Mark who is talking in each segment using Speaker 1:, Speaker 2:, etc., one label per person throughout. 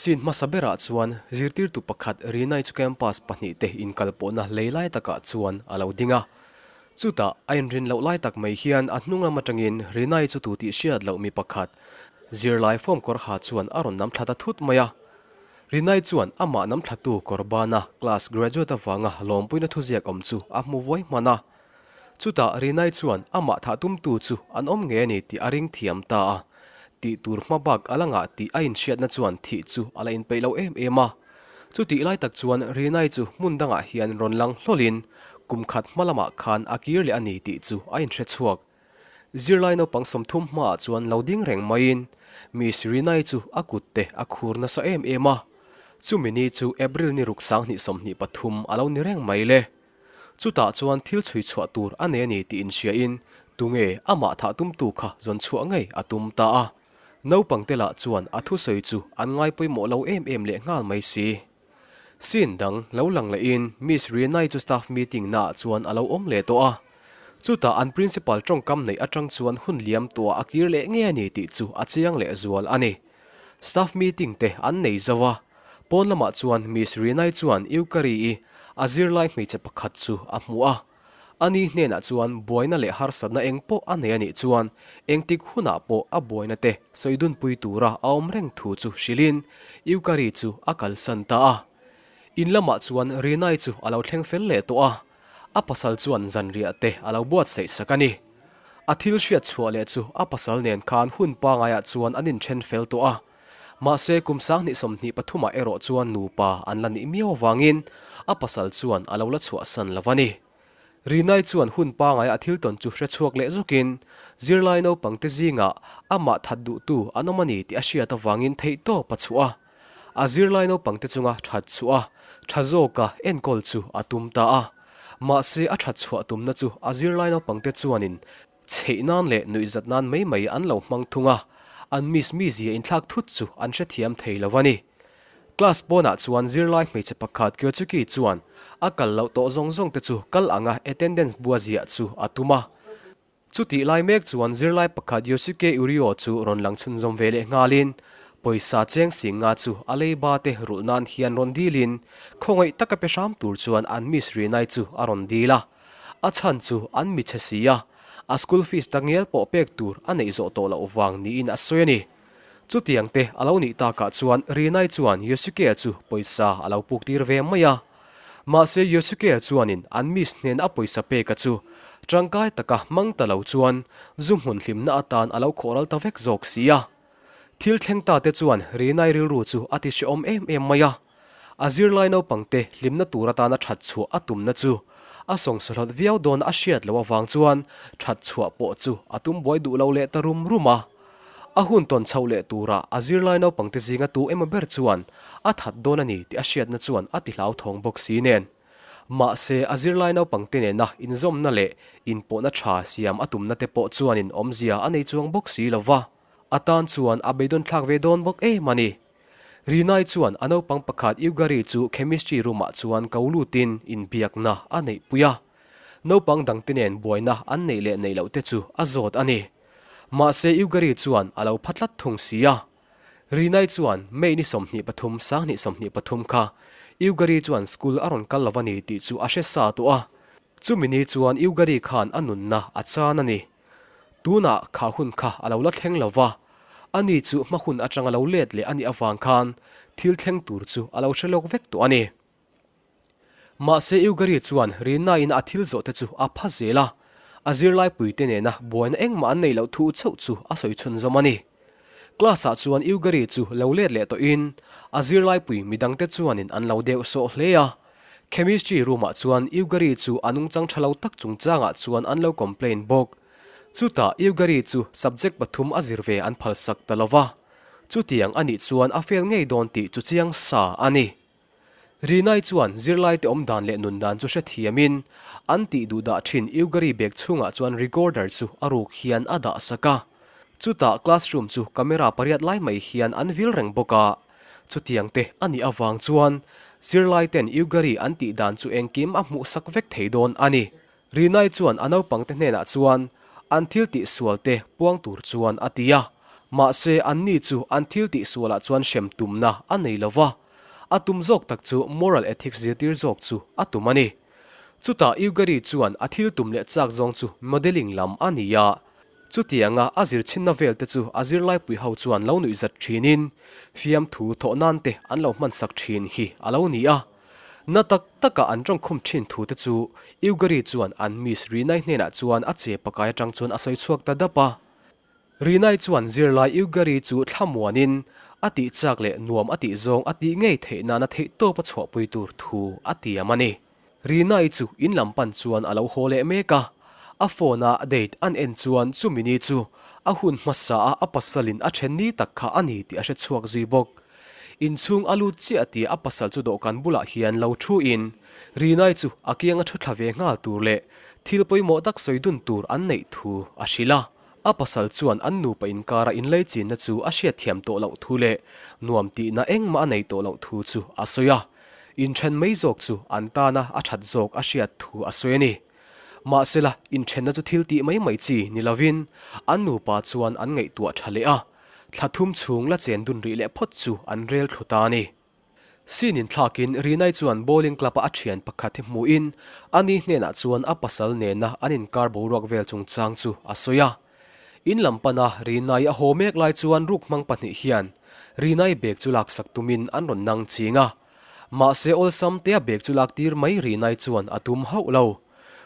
Speaker 1: Scene hmasa berah chuan zirtirtu pakhat Rinai chu campus pahnihte inkalpawhna lei lai takah chuan a lo ding a. Chutah a inrin loh lai tak mai hian a hnung lam atangin Rinai chu tu tih hriat loh mi pakhat zirlai form kawr ha chuan a rawn nam thla ta thut mai a. Rinai chuan amah nam thlatu kawr bana class graduate avanga lawmpuina thuziak awm chu a hmu vuai hman a. Chutah Rinai chuan amah thah tumtu chu an awm ngei a ni tih a ring thiam ta a, tih tur hma bak a la ngah tih a inhriatna chuan thih chu a la inpeih lo em em a. Chutih lai tak chuan Rinai chu hmun dangah hian rawn lang hlawlin kum khat hma lamah khan a kir leh a ni tih chu a inhre chhuak. Zirlai naupang 30 hmaah chuan lo ding reng maiin Miss Rinai chu a kut te a khur nasa em em a. Chumi ni chu April ni ruk 2023 a lo ni reng mai le. Chutah chuan thil chhui chhuah tur a nei a ni tih inhriain tunge amah thah tumtu kha zawn chhuah ngei a tum ta a. Naupangte lah chuan a thusawi chu an ngai pawimawh lo em em leh nghal mai si. Scene dang lo lang lehin Miss Rianai chu staff meeting naah chuan a lo awm leh tawh a. Chutah an principal tawngkam neih atang chuan hun liam tuah a kir leh ngei a ni tih chu a chiang leh zual a ni. Staff meeting te an nei zo a, pawn lamah chuan Miss Rinai chuan Yukari-i a zirlai hmeichhe pakhat chu a hmu a. Ani hnenah chuan buaina leh harsatna eng pawh a nei a nih chuan engtik hunah pawh a buaina te sawi dunpui tura a awm reng thu chu hrilhin Yukari chu a kalsan ta a. In lamah chuan Rinai chu a lo thleng fel leh tawh a, a pasal chuan zanriah te a lo buatsaih sak a ni. A thil hriat chhuah leh chu a pasal nen khan hun pangaiah chuan an inthen fel tawh a. Mahse kum 2023 ah erawh chuan nupa an la nih miau avangin a pasal chuan a lo la chhuahsan lo a ni. Rinai chuan hun pangaia a thil tawn chu hre chhuak leh zawkin zirlai naupangte zingah amah that duhtu an awm a ni tih a hriat avangin theihtawp a chhuah a. A zirlai naupangte chunga that chhuah a, tha zawka enkawl chu a tum ta a. Mahse a that chhuah tumna chu a zirlai naupangte chuanin chheih nan leh nuihzat nan mai mai an lo hmang thung a, an miss mizia inthlak thut chu an hrethiam thei lo a ni. Class pawnah chuan zirlai hmeichhe pakhat Kyotsuki chuan a kal loh tawh zawng zawng te chu kal anga attendance bua ziah chu a tum a. Chutih lai mek chuan zirlai pakhat Yosuke Urio chu rawn lang chhunzawm ve leh nghalin, pawisa cheng sing nga chu a leiba te rulh nan hian rawn dilin, khawngaih taka pe hram tur chuan an Miss Rinai chu a rawn dil a. A chhan chu an mi chhe si a, a school fees takngial pawh pek tur a neih zawh tawh loh vang niin a sawi a ni. Chutiang te a lo nih takah chuan Rinai chuan Yosuke chu pawisa a lo puk tir ve mai a. Mahse Yosuke chuanin an miss hnen a pawisa peka chu tangkai taka hmang ta lo chuan zu hmun hlimna atan a lo khawhral ta vek zawk si a. Thil thleng ta te chuan Rinai rilru chu a ti hrehawm em em mai a. A zirlai naupangte hlimna tur atana that chhuah a tumna chu a sawngsawhlawt viau dawn a hriat loh avang chuan that chhuah pawh chu a tum buai duh lo leh ta rum rum a. A hun tawn chhoh leh turah a zirlai naupangte zinga tu emaw ber chuan a that dawn a ni tih a hriatna chuan a ti hlauthawng bawk si nen. Mahse, a zirlai naupangte nena inzawmna leh inpawhna tha siam a tumna te pawh chuanin awmzia a nei chuang bawk si lo va, a tan chuan a beidawn thlak ve dawn bawk em a ni. Rinai chuan a naupang pakhat Yugari chu chemistry room-ah chuan ko lutin inbiakna a neihpui a. Naupang dangte nen buaina an neih leh neih loh te chu a zawt a ni. Mahse Yugari chuan a lo pha tlat thung si a. Rinai chuan May ni 23 2023 kha Yugari chuan school a rawn kal lo a ni tih chu a hre sa tawh a. Chumi ni chuan Yugari khan a nunna a chan a ni. Tunah kha hun kha a lo la thleng lo va, ani chu hma hun atanga lo let leh a nih avang khan thil thleng tur chu a lo hre lawk vek tawh a ni. Mahse Yugari chuan Rinaiin a thil zawh te chu a pha zel a, a zirlaipuite nena buaina engmah an neih loh thu chauh chu a sawi chhunzawm a ni. Class-ah chuan Yugari chu lo let leh tawhin a zirlaipui midangte chuanin an lo deuh sawh hle a. Chemistry room-ah chuan Yugari chu a nungchang tha lo tak chungchangah chuan an lo complain bawk. Chutah Yugari chu subject pathum a zir ve an phalsak ta lo va, chutiang a nih chuan a fail ngei dawn tih chu chiang sa a ni. Rinai chuan zirlaite awm dan leh nun dan chu hrethiamin an tih duh dah thin Yugari bag chhungah chuan recorder chu a ruk hian a dah sak a. Chutah classroom chu camera pariat lai mai hian an vil reng bawk a. Chutiang te a nih avang chuan zirlaiten Yugari an tih dan chu engkim a hmuh sak vek thei dawn a ni. Rinai chuan a naupangte hnenah chuan an thil tih sual te puang tur chuan a ti a. Mahse, anni chu an thil tihsualah chuan hrem tumna a nei lo va, a tum zawk tak chu moral ethics zirtir zawk chu a tum a ni. Chutah Yugari chuan a thil tum leh chak zawng chu modelling lam a ni a. Chutianga a zir chhinna vel te chu a zirlaipui ho chuan lo nuih zat thinin fiamthu thawh nan te an lo hmansak thin hi a lo ni a. Na tak taka an tawngkhum thin thu te chu Yugari chuan an Miss Rinai hnenah chuan a che pakai atang chuan a sawi chhuak ta dap a. Rinai chuan zirlai Yugari chu thlamuanin a tih chak leh nuam a tih zawng a tih ngei theih nana theihtawp a chhuahpui tur thu a tiam a ni. Rinai chu in lam pan chuan a lo haw leh mek a, a phone a date an en chuan chumi ni chu a hun hmasa a a pasalin a then ni tak kha a ni tih a hre chhuak zui bawk. Inchhung a lut chiah tih a pasal chu dawhkan bulah hian lo thu in Rinai chu a kianga thu thla ve nghal tur leh thil pawimawh tak sawi dun tur an neih thu a hrilh a. A pasal chuan an nupa inkara inleichinna chu a hriatthiam tawh loh thu leh nuam tihna engmah a nei tawh loh thu chu a sawi a. Inthen mai zawk chu an tana a that zawk a hriat thu a sawi a ni. Mahsela, inthenna chu thil tih mai mai chi ni lovin an nupa chuan an ngaihtuah tha leh a, thla thum chhung la chen dun rih leh phawt chu an rel thlu ta a ni. Scene inthlakin Rinai chuan bowling club-a a thian pakhat hi hmuhin ani hnenah chuan a pasal nena an inkar boruak vel chungchang chu a sawi a. In lam pana Rinai a haw mek lai chuan ruk hmang pahnih hian Rinai bag chu laksak tumin an rawn nang ching a. Mahse awlsam tea bag chu lak tir mai Rinai chuan a tum hauh lo.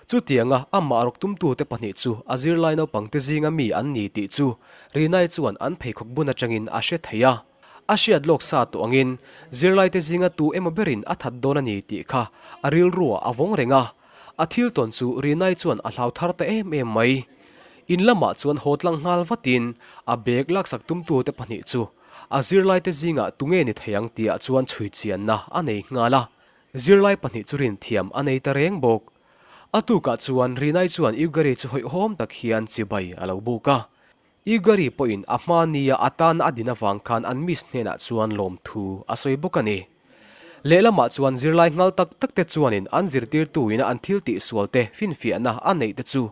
Speaker 1: Chutianga amah rawk tumtute pahnih chu a zirlai naupangte zinga mi an ni tih chu Rinai chuan an pheikhawk bun atangin a hre thei a. A hriat lawk sa tawh angin zirlaite zinga tu emaw berin a that dawn a ni tih kha a rilruah a vawng reng a. A thil tawn chu Rinai chuan a hlau thar ta em em mai. In lamah chuan haw tlang nghal vatin a bag laksak tumtute pahnih chu a zirlaite zingah tunge ni thei ang tihah chuan chhui chianna a nei nghal a. Zirlai pahnih chu rinthiam a nei ta reng bawk. A tukah chuan Rinai chuan Yugari chu hawihhawm tak hian chibai a lo buk a. Yugari pawhin a hma nia a tan a din avang khan an miss hnenah chuan lawmthu a sawi bawk a ni. Lehlamah chuan zirlai nghal tak tak te chuanin an zirtirtu ina an thil tihsual te finfiahna a neih te chu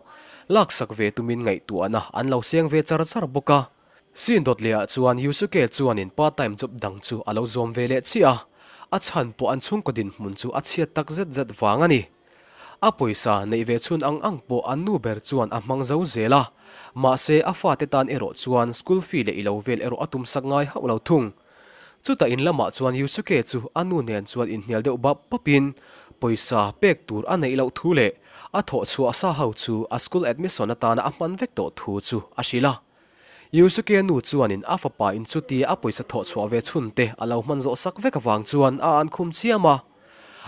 Speaker 1: laksak ve tumin ngaihtuahna an lo seng ve char char bawk a. Scene dawt lehah chuan Yusuke chuanin part time job dang chu a lo zawm ve leh chiah a, a chhan pawh an chhungkaw dinhmun chu a chhiat tak zet zet vang a ni. A pawisa neih ve chhun ang ang pawh an nu ber chuan a hmang zo zel a, mahse a fate tan erawh chuan school fee leh ilo vel erawh a tumsak ngai hauh lo thung. Chutah in lamah chuan Yusuke chu a nu nen chuan inhnial deuh bap bapin pawisa pek tur a neih loh thu leh a thawh chhuah sa ho chu a school admission atana a hman vek tawh thu chu a hrilh a. Yusuke nu chuanin a fapa in chutia a pawisa thawh chhuah ve chhun te a lo hman zawh sak vek avang chuan a an khum chiam a.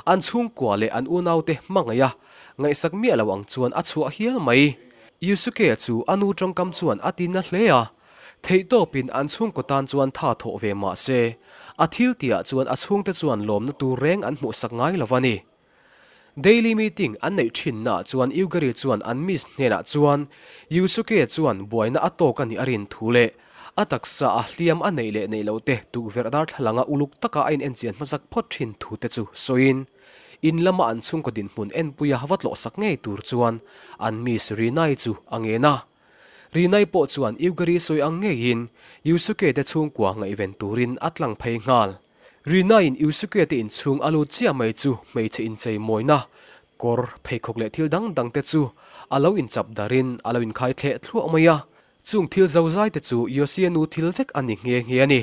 Speaker 1: An chhungkua leh an unaute hmangaih a ngaihsak miah lo ang chuan a chhuah hial mai. Yusuke chu a nu tawngkam chuan a ti na hle a. Theihtawpin an chhungkaw tan chuan tha thawh ve mah se, a thil tihah chuan a chhungte chuan lawmna tur reng an hmuhsak ngai lo a ni. Daily meeting an neih thinnaah chuan Yugari chuan an miss hnenah chuan Yusuke chuan buaina a tawk a nih a rin thu leh a taksa a hliam a neih leh neih loh te tukverh darthlalang a uluk taka a inenchian hmasak phawt thin thu te chu sawiin in lama an chhungkaw dinhmun enpuia va tlawhsak ngei tur chuan an miss Rinai chu a ngen a. Rinai pawh chuan Yugari sawi ang ngeiin Yusuke te chhungkua ngaihven turin a tlang phei nghal. Rinaiin Yusuke te inchhung a lut chiah mai chu hmeichhe inchei mawina, kawr, pheikhawk leh thil dang dang te chu a lo inchap darin a lo inkhai thleh thluah mai a. Chung thil zozai te chu Yoshia nu thil vek a ni nghe nghe a ni.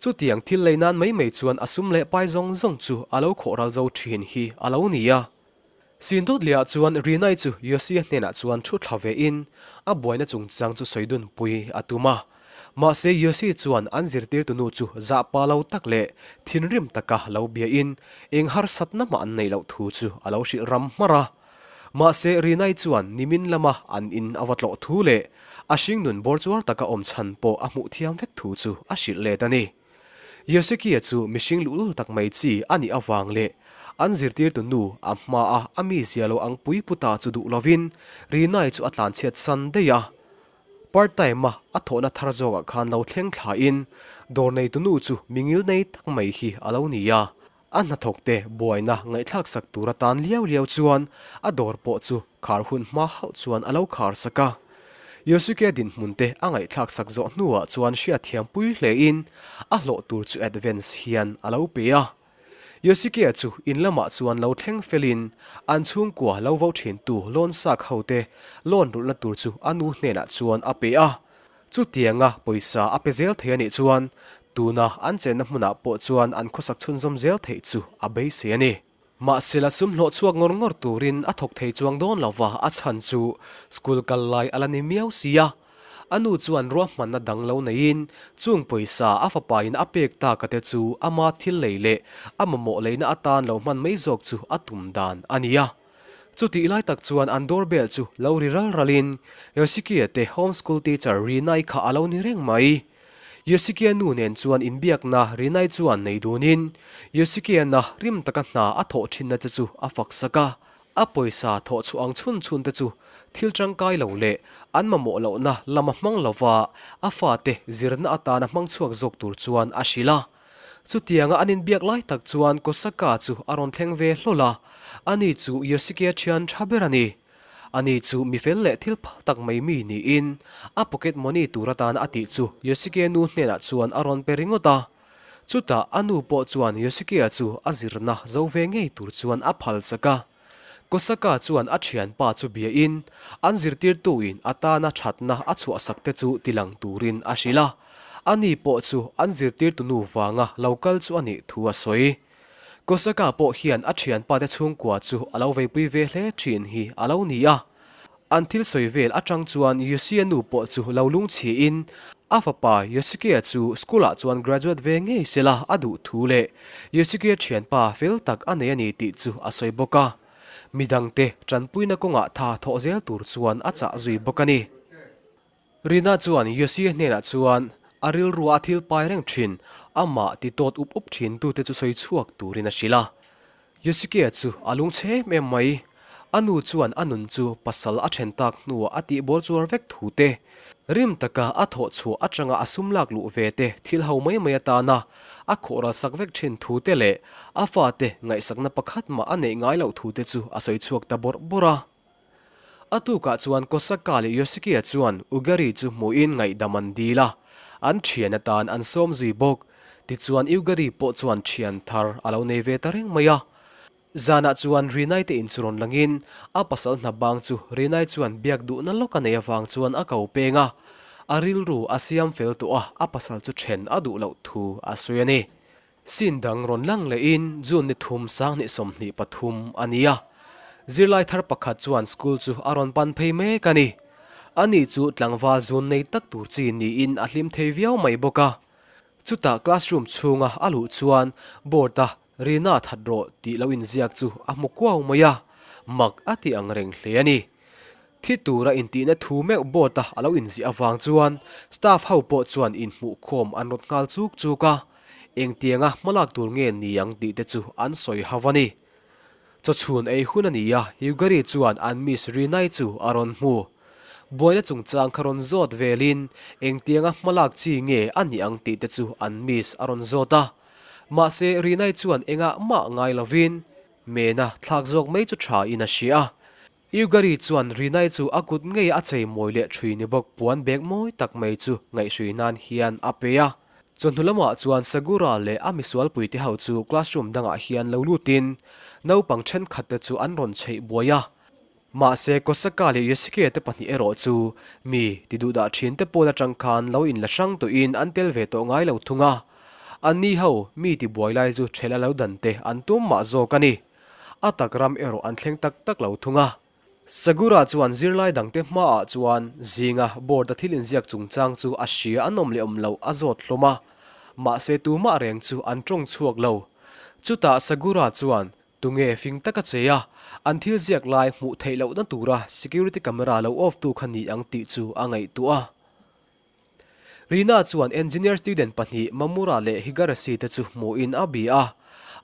Speaker 1: Chutiang thil lei nan mai mai chuan a sum leh pai zawng zawng chu a lo khawh ral zo thin hi a lo ni a. Sindawtliah chuan Rinai chu Yosia hnenah chuan thu thla ve in a buaina chungchang chu sawi dun pui a tum a. Mahse Yosi chuan an zirtirtu nu chu zah pa lo tak leh thinrim taka lo bia in eng harsatna mah an neih loh thu chu a lo hrilh ram hmar a. Mahse Rinai chuan nimin lama an in a va tlawh thu leh a hringnun bawr chuar taka awm chhan pawh a hmuh thiam vek thu chu a hrilh let a ni. Yosekia chu mihring luhlul tak mai chi a nih avang leh an zirtirtu nu a hmaa a mi zia lo ang pui puta chu duh lovin Rinai chu a tlanchhiat san daih a. Part time-a a thawhna thar zawkah khan lo thleng thlain dawr neitu nu chu mi ngil nei tak mai hi a lo ni a. A hnathawkte buaina ngaihthlak sak tur atan liau liau chuan a dawr pawh chu khar hun hma hauh chuan a lo khar sak a. Yosuke dinhmun te a ngaihthlak sak zawh hnuah chuan hriatthiam pui hlein a hlawh tur chu advance hian a lo pe a. Yosuke chu in lamah chuan lo thleng felin an chhungkua lo vo thintu loan sak hote loan rulhna tur chu a nu hnenah chuan a pe a. Chutianga pawisa a pe zel thei a nih chuan tuna an chenna hmunah pawh chuan an khawsak chhunzawm zel theih chu a beisei a ni. Mahsela sum hlawh chhuak ngawr ngawr turin a thawk thei chuang dawn lo va, a chhan chu school kal lai a la ni miau si a. A nu chuan ruahmanna dang lo neiin chung pawisa a fapain a pek taka te chu ama thil lei leh a mamawh leina atan lo hman mai zawk chu a tum dan a ni a. Chutih lai tak chuan an doorbell chu lo ri ral ralin Yoshikia te home school teacher Rinai kha a lo ni reng mai. Yoshikia nu nen chuan inbiakna Rinai chuan nei dunin Yoshikia na rim taka hna a thawh thinna te chu a fak sak a. A pawisa thawh chhuah ang chhun chhun te chu thil tangkai lo leh an mamawh lohna lama hmang lova a fate zirna atana hmang chhuak zawk tur chuan a hrilh a. Chutianga an inbiak lai tak chuan Kosaka chu a rawn thleng ve hlawl a, ani chu Yoshike thian tha ber a ni. Ani chu mi fel leh thil phal tak mai mi niin a pocket money tur atan a tih chu Yoshike nu hnenah chuan a rawn pe ringawt a. Chutah a nu pawh chuan Yoshike-a chu a zirna zo ve ngei tur chuan a phal sak a. Kosaka chuan a thianpa chu biain an zirtirtuin a tana thatna a chhuahsak te chu tilang turin a hrilh a, ani pawh chu an zirtirtu nu vanga lo kal chu a nih thu a sawi. Kosaka pawh hian a thianpa te chhungkua chu a lo veipui ve hle thin hi a lo ni a. An thil sawi vel atang chuan Yoshia nu pawh chu lo lungchhiin a fapa Yoshikea chu school ah chuan graduate ve ngei sela a duh thu leh Yoshikea thianpa fel tak a nei a ni tih chu a sawi bawk a. Midangte tanpuina kawngah tha thawh zel tur chuan a chah zui bawk a ni. Rina chuan Yoshia hnenah chuan a rilrua a thil pai reng thin, amah ti tawt up up thin tute chu sawi chhuak turin a hrilh a. Yoshikea chu a lungchhe em em mai. A nu chuan a nun chu pasal a then tak hnuah a tihbawl chuar vek thu te, rim taka a thawh chhuah atanga a sum lak luh ve te thil ho mai mai atana a khawh ral sak vek thin thu te leh a fate ngaihsakna pakhat mah a neih ngai loh thu te chu a sawi chhuak ta bawrh bawrh a. A tukah chuan Kosaka leh Yoshikia chuan Ugari chu hmuhin ngaihdam an dil a, an thian atan an sawm zui bawk. Tichuan Ugari pawh chuan thian thar a lo nei ve ta reng mai a. Zanah chuan Rinai te in chu rawn langin a pasal hna bang chu Rinai chuan biak duhna lawk a nei avang chuan a ko peng a, a rilru a siam fel tawh a, a pasal chu then a duh loh thu a sawi a ni. Scene dang rawn lang lehin June ni thum 2023 a ni a, zirlai thar pakhat chuan school chu a rawn pan phei mek a ni. Ani chu tlangval zun nei tak tur chi niin a hlim thei viau mai bawk a. Chutah classroom chhunga a luh chuan board-a Rina that rawh tih lo inziak chu a hmu kuau mai a, mak a ti ang reng hle a ni. Thi tura intihna thu meuh board-a a lo inziah avang chuan staff ho pawh chuan inhmuhkhawm an rawt nghal chuk chuk a, engtianga hmalak tur nge ni ang tih te chu an sawi hau a ni. Chawchhun ei hun a ni a, Yugari chuan an Miss Rinai chu a rawn hmu. Buaina chungchang kha rawn zawt velin engtianga hmalak chi nge a nih ang tih te chu an Miss a rawn zawt a. Mahse Rinai chuan engah mah ngai lovin Mena thlak zawk mai chu tha in a hria a. Yugari chuan Rinai chu a kut ngei a chei mawi leh thui ni bawk puan bag mawi tak mai chu ngaihhrui nan hian a pe a. Chawhnu lamah chuan Sagura leh a misualpui te ho chu classroom dangah hian lo lutin naupang thenkhat te chu an rawn chheih buai a. Mahse Kosaka leh Yoshike te pahnih erawh chu mi ti duhdah thin te pawl atang khan lo inla hrang tawhin an tel ve tawh ngai lo thung a. Anni ho mi ti buai lai chu ṭhela lo dan te an tum mah zawk a ni. A tak ram erawh an thleng tak tak lo thung a. Sagura chuan zirlai dangte hmaah chuan zinga board-a thil inziak chungchang chu a hria an awm leh awm loh a zawt hlawm a, mahse tumah reng chu an tawng chhuak lo. Chutah Sagura chuan tunge fing taka che a, an thil ziak lai hmuh theih lohna tura security camera lo off tu kha ni ang tih chu a ngaihtuah a. Rina chuan engineer student pahnih Mamura leh Higarashi te chu hmuhin a bia a.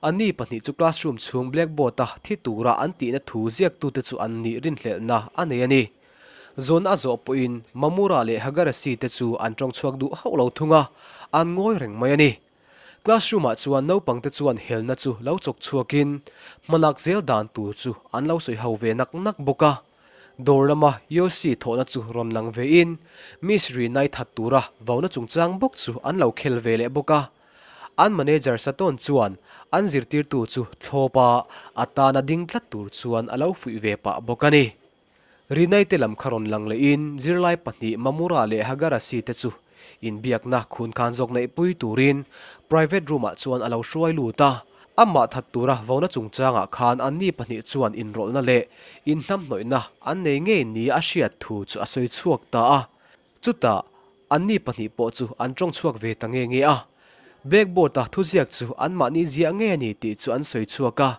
Speaker 1: Anni pahnih chu classroom chhung blackboard-a thi tura an tihna thu ziaktute chu an nih rinhlelhna a nei a ni. Zawn a zawh pawhin Mamura leh Higarashi te chu an tawng chhuak duh hauh lo thung a, an ngawi reng mai a ni. Classroom-ah chuan naupangte chuan helna chu lo chawk chhuakin hmalak zel dan tur chu an lo sawi ho ve nak nak bawk a. Dawr lama Yossi thawhna chu rawn lang vein Miss Rinai that tura vauna chungchang bawk chu an lo khel ve leh bawk a. An manager Saton chuan an zirtirtu chu thlawp a, a tana ding tlat tur chuan a lo fuih ve pah bawk a ni. Rinai te lam kha rawn lang lehin zirlai pahnih Mamura leh Hagarasi te chu inbiakna khun khan zawk neihpui turin private room-ah chuan a lo hruai lut a. Amah that tura vona chungchangah khan anni pahnih chuan inrawlhna leh inhnamhnawihna an nei ngei nia a hriat thu chu a sawi chhuak ta a. Chutah, anni pahnih pawh chu an tawng chhuak ve ta nge nge a. Blackboard-a thuziak chu anmahni ziah ngei a ni tih chu an sawi chhuak a.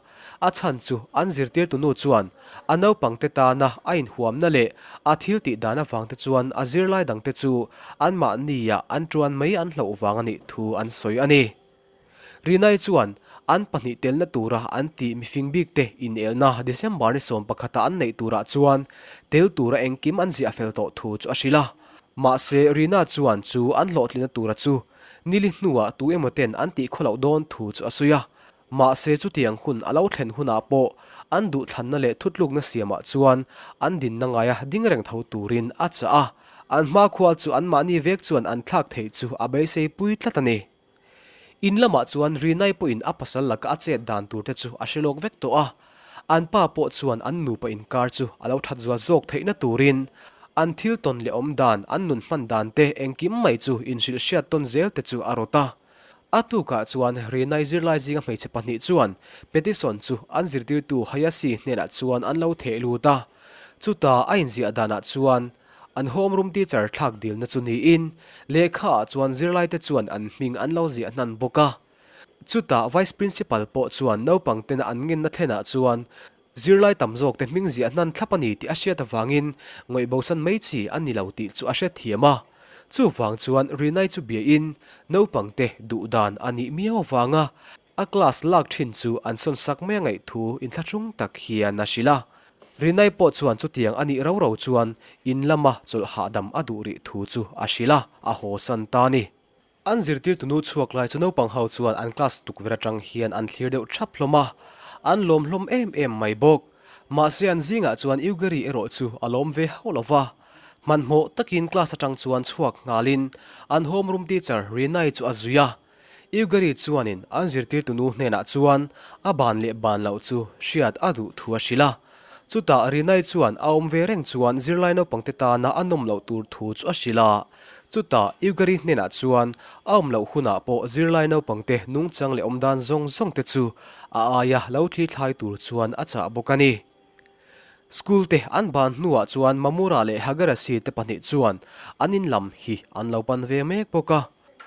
Speaker 1: A chhan chu an zirtirtunu chuan a naupangte tana a inhuamna leh a thil tih dan avangte chuan a zirlai dangte chu anmahnia an tuan mai an hlauh vang a nih thu an sawi a ni. Rinai chuan an pahnih telna tura an tih mifing bikte inelna December ni 11 an neih turah chuan tel tura engkim an ziah fel tawh thu chu a hrilh a. Mahse, Rina chuan chu an hlawhtlinna tura chu nili hnuah tu emaw ten an tih khawloh dawn thu chu a sawi a. Mahse, chutiang hun a lo thlen hunah pawh an duhthlanna leh thutlukna siamah chuan an dinna ngaia ding reng tho turin a chah a. An hmakhua chu anmahni vek chuan an thlak theih chu a beisei pui tlat a ni. In lamah chuan Rinai pawhin a pasal laka a chet dan tur te chu a hre lawk vek tawh a, an pa pawh chuan an nupa inkar chu a lo that zual zawk theihna turin an thil tawn leh awm dan, an nun hman dan te engkim mai chu inhrilh hriat tawn zel te chu a rawt a. A tukah chuan Rinai zirlai zinga hmeichhe pahnih chuan petition chu an zirtirtu Hayashi hnenah chuan an lo theh lut a, chutah a inziah danah chuan An homeroom teacher thlak dilna chu niin, lehkha ah chuan zirlaite chuan an hming an lo ziah hnan bawk a. Chutah Vice Principal pawh chuan naupang tena an ngenna thlenah chuan zirlai tam zawkte hming ziah hnan thlap a ni tih a hriat avangin ngawih bosan mai chi a ni lo tih chu a hrethiam a. Chuvang chuan Rinai chu biain naupangte duh dan a nih miau avanga A class lak thin chu an sawn sak mai a ngaih thu inthlahrung tak hian a hrilh a. Rinai pawh chuan chutiang a nih ro ro chuan in lama chawlh hahdam a duh rih thu chu a hrilh a, a haw san ta a ni. An zirtirtunu chhuak lai chu naupang ho chuan an class tukverh atang hian an thlir deuh thap hlawm a, an lawm hlawm em em mai bawk. Mahse an zingah chuan Eugary erawh chu a lawm ve hauh lo va. Hmanhmawh takin class atang chuan chhuak nghalin an homeroom teacher Rinai chu a zui a. Eugary chuanin an zirtirtunu hnenah chuan a ban leh ban loh chu hriat a duh thu a hrilh a. Chutah Rinai chuan a awm ve reng chuan zirlai naupangte tana a nawm loh tur thu chu a hrilh a. Chutah Eugary hnenah chuan a awm loh hunah pawh zirlai naupangte nungchang leh awmdan zawng zawngte chu a aia lo thli thlai tur chuan a chah bawk a ni. School te an ban hnuah chuan Mamura leh Hagarasi te pahnih chuan an in lam hi an lo pan ve mek bawk a.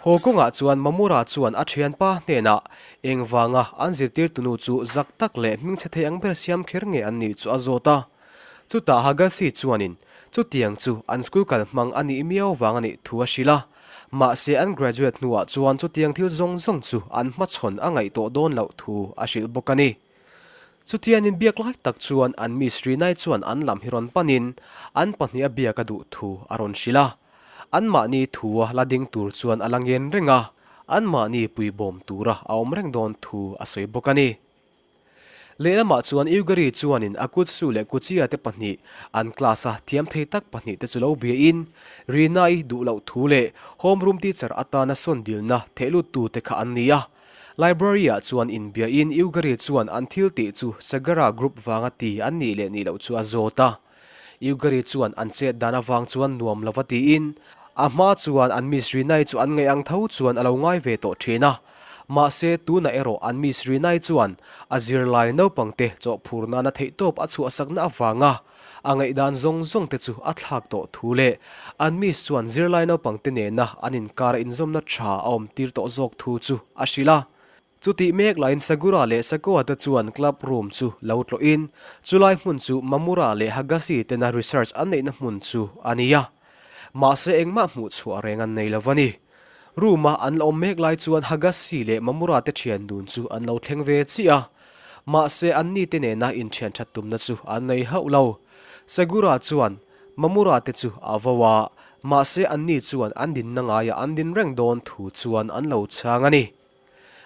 Speaker 1: Haw kawngah chuan Mamura chuan a thianpa hnenah engvanga an zirtirtunu chu zak tak leh hmingchhe thei ang ber siam kher nge an nih chu a zawt a. Chutah Hagarsi chuanin chutiang chu an school kal hmang a nih miau vang a nih thu a hrilh a. Mahse an graduate hnuah chuan chutiang thil zawng zawng chu an hmachhawn a ngaih tawh dawn loh thu a hrilh bawk a ni. Chutian inbiak lai tak chuan an Miss Rinai chuan an lam hi rawn panin an pahnih a biak a duh thu a rawn hrilh a. Anmahni thua la ding tur chuan a la ngen reng a, anmahni puibawm tura a awm reng dawn thu a sawi bawk a ni. Lehlamah chuan Eugary chuanin Akutsu leh Kuchia te pahnih an class-a thiam thei tak pahnih te chu lo biain Rinai duh loh thu leh homeroom teacher atana sawn dilna thehluttute kha an ni a. Library-ah chuan inbiain Eugary chuan an thil tih chu Sagara Group vanga ti an nih leh nih loh chu a zawt a. Eugary chuan an chet dan avang chuan nuam lova tiin, a hma chuan an Miss Rinai chu an ngaih ang tho chuan a lo ngai ve tawh thin a. Mahse, tunah erawh an Miss Rinai chuan a zirlai naupangte chawhphur nana theihtawp a chhuahsakna avanga A ngaihdan zawng zawng te chu a thlak tawh thu leh an miss chuan zirlai naupang te nena an inkar a inzawmna tha a awm tir tawh zawk thu chu a hrilh a. Chutih mek laiin Sagura leh Sakoa te chuan club room chu lo tlawhin chulai hmun chu Mamura leh Hagasi tena research an neihna hmun chu a ni a. Mahse engmah hmuh chhuah reng an nei lo va ni. Room a an la awm mek lai chuan Hagasi leh Mamura te thian dun chu an lo thleng ve chiah a. Mahse anni te nena inthian that tumna chu an nei hauh lo. Segura chuan Mamura te chu a vo a, mahse anni chuan an dinna ngaiah an din reng dawn thu chuan an lo chhang a ni.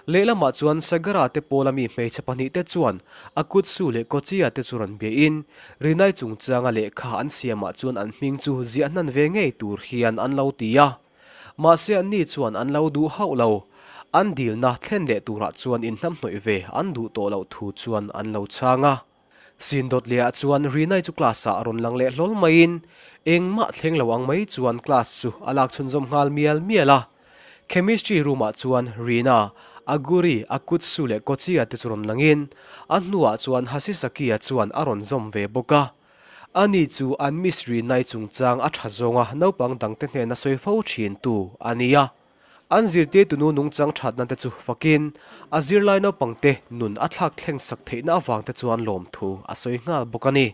Speaker 1: Lehlamah chuan Sagara te pawla mi hmeichhe pahnihte chuan Akutsu leh Kochiya te chu rawn biahin Rinai chungchanga lehkha an siamah chuan an hming chu ziah hnan ve ngei tur hian an lo ti a. Mahse anni chuan an lo duh hauh lo. An dilna thlen leh turah chuan inhnamhnawih ve an duh tawh loh thu chuan an lo chhang a. Sin dawt lehah chuan Rinai chu class ah a rawn lang leh hlawl maiin engmah thleng lo ang mai chuan class chu a lak chhunzawm nghal mial mial a. Chemistry room ah chuan Rina, Aguri, Akutsu leh Kochiya te chu rawn langin a hnuah chuan Hasisaki-a chuan a rawn zawm ve bawk a. Ani chu an Miss Rinai chungchang a tha zawnga naupang dangte hnena sawi fo thin tu a ni a. An zirtirtunu nungchang thatna te chu fakin a zirlai naupangte nun a thlak thleng sak theihna avangte chuan lawmthu a sawi nghal bawk a ni.